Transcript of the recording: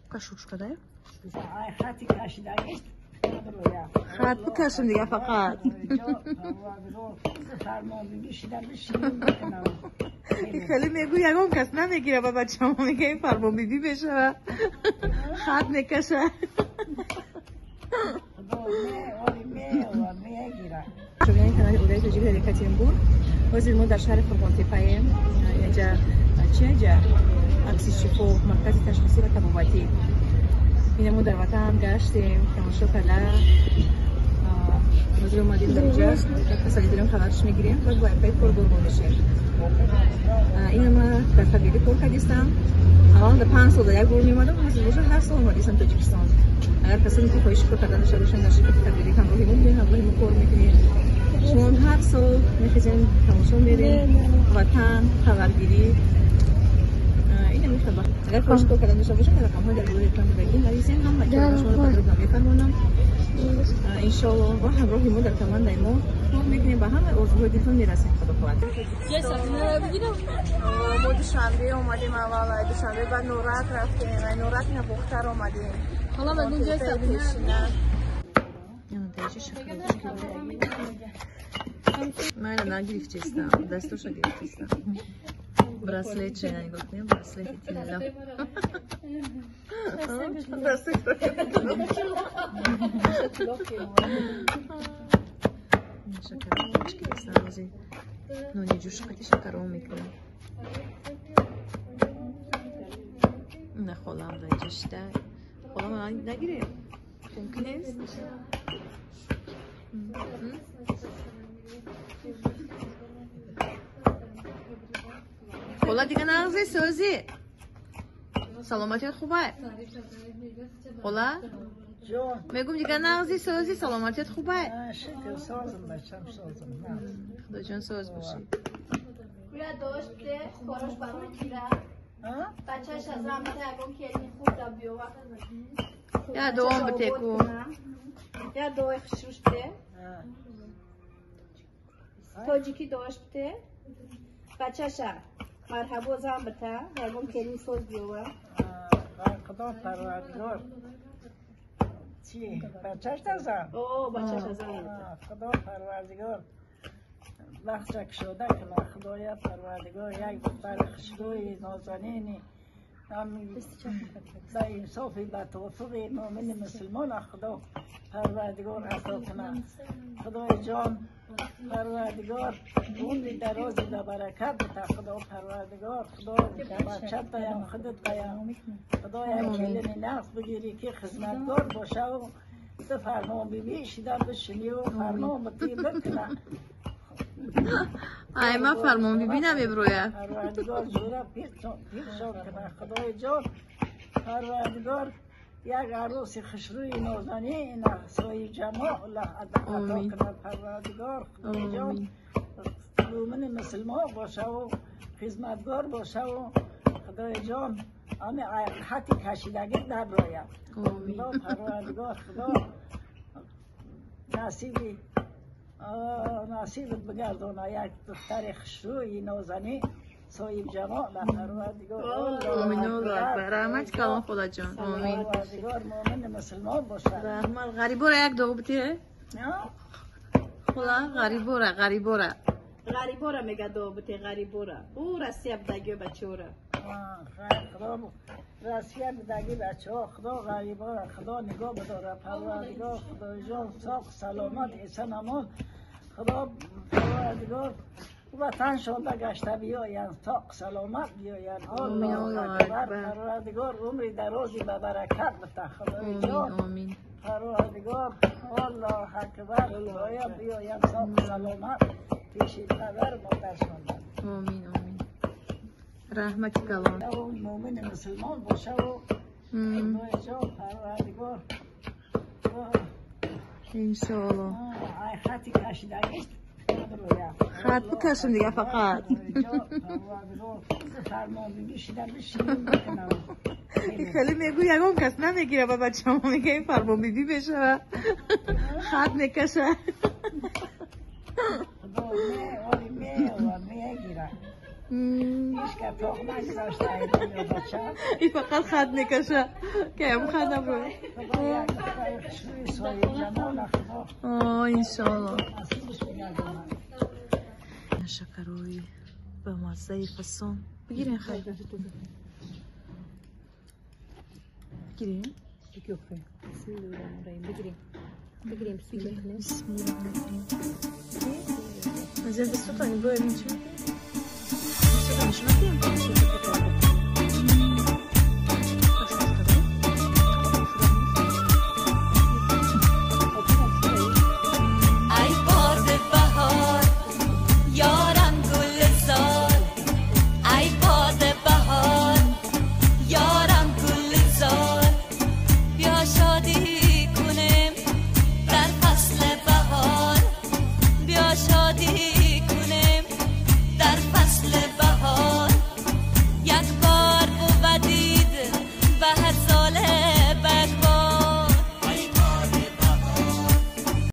Кашушка, да? Хат бикашем дига фақат. Хеле мегӯ ягон кас намегира ба бачамо, мега ин фармонбибӣ мешава. Хат мекаша. Канали Удаи Тоҷик дар Екатеринбург. Ҳозир мо дар шаҳри Қурғонтеппаем. Инҷа чи инҷа? Акси шифо, маркази ташхисӣ ва табобатӣ. Ина мо дар ватан гаштем, тамошо карда. Ҳозир омадем дар инҷа, як касали дорем, хабарш мегирем ва бо якпаи кор бурбон мешем. Ина ма дар табиби кор кардистам. Аввал дар 5 сол дар як бор меомадам, ҳозир боша ҳар сол омадистам Тоҷикистон. Агар касоне ки хоҳиши кор кардан дошта бошанд, дар ширкати табиби ҳамроҳи мо биёед, ҳамроҳи мо кор мекунем. Шумо ҳар сол мехезем, тамошо мерем, ватан, хабаргирӣ. Ина мехабар. Агар хоҳиши кор кардан дошта бошанд, рақамҳои дар болои экран будагӣ нависем, ҳама материалҳо шуморо подробно мефаҳмонам. Иншоалло ва ҳамроҳи мо дар командаи мо кор мекунем, ба ҳамаи орзуҳои дилтон мерасем, худо хоҳад. Мо Душанбе омадем аввал, Душанбе ба Норак рафтем, Норак на Бохтар омадем. Майна нагирифтистам, дастоша гирифтистам. Браслет че нигоҳ кунем, браслети тилло. Шакарочки нони ҷӯшқати шакаром мекунем. На холам дар инҷа шида. Холам нагирем? Мумкин нест? Хола дига нағзи сӯзи. Саломатият хубай? Хола? Мегум дига нағзи сӯзи, саломатият хубай? Шукр, созам бачам, созам. Худоҷон соз бошӣ. Гуя дошт, корош барои кира. Бачаш аз рамта ягон келини хуб да биёва. Я дуом битеку. Я дуои хушрӯш бите. Тоҷикӣ дуош бите. Бачаша марҳабо зан бита, ягон келин соз биёва. Худо парвардигор. Чи? Бачаш да зан? О, бачаша зан бита. Худо парвардигор. Бахша кушода кунад, Худоя парвардигор як духтари хушрӯи нозанини ба инсофи ба тавфиқи мӯмини мусулмон Худо парвардигор ато кунад. Худои ҷон парвардигор умри дарози ба баракат бита, Худо парвардигор. Худо бачат даям, худат даям. Худоя келини нағз бигирӣ ки хизматгор бошаву ту фармонбибӣ шида бишиниву фармон битӣ бикуна. Ай, ма фармонбибӣ намеброя. Парвардигор ҷура пиршон кунад, Худои ҷон парвардигор як арӯси хушрӯи нозанин соҳибҷамол ато кунад парвардигор. Худои ҷон мӯмини мусулмон бошаву хизматгор бошаву Худои ҷон ҳами хати кашидагӣ наброяд. Худо парвардигор, Худо насиби насибат бигардона як духтари хушрӯи нозанин соҳибҷамол парвардигор. Омин, Аллоҳу акбар. Раҳмат калон холаҷон. Омин. Парвардигор мӯмини мусулмон бошад. Раҳмат. Ғарибора як дуо бите. Хола, ғарибора, ғарибора. Ғарибора мега дуо бите, ғарибора. Ӯ Россия бидагиё бачаора. Худо Россия бидаги бачаҳо, Худо ғарибора, Худо нигоҳ бидора парвардигор. Худои ҷон соқ саломат эсан амон. Худо парвардигор ватаншонда гашта биёянд, соқ саломат биёянд. Аллоҳу акбар. Парвардигор умри дарози ба баракат бита, Худои ҷон. Парвардигор Аллоҳу акбар. Худоя биёянд соқ саломат пеши падар модаршонда. Омин, омин. Раҳмати калон. Мӯмини мусулмон бошаву Худои ҷон парвардигор. Иншоалло. Ай хати кашидагист Хат бикашем дига фақат. Хеле мегӯ ягон кас намегира ба бачамо, мега ин фармонбибӣ мешава. Хат мекаша. هیچ که تاق نگذاشته ای بچه. این فقط خط میکشه که هم خط نبرو. خدا یک دختر خوشروی سایه جمال خدا آه انشالله نصیبش بگرداند. شکرای به مزه فسون بگیرین خیلی بگیرین. بسم الله الرحمن الرحیم. بگیریم بگیریم. بسم الله. بسم الله الرحمن الرحیم. از دستتون باید چی؟ دستتون شما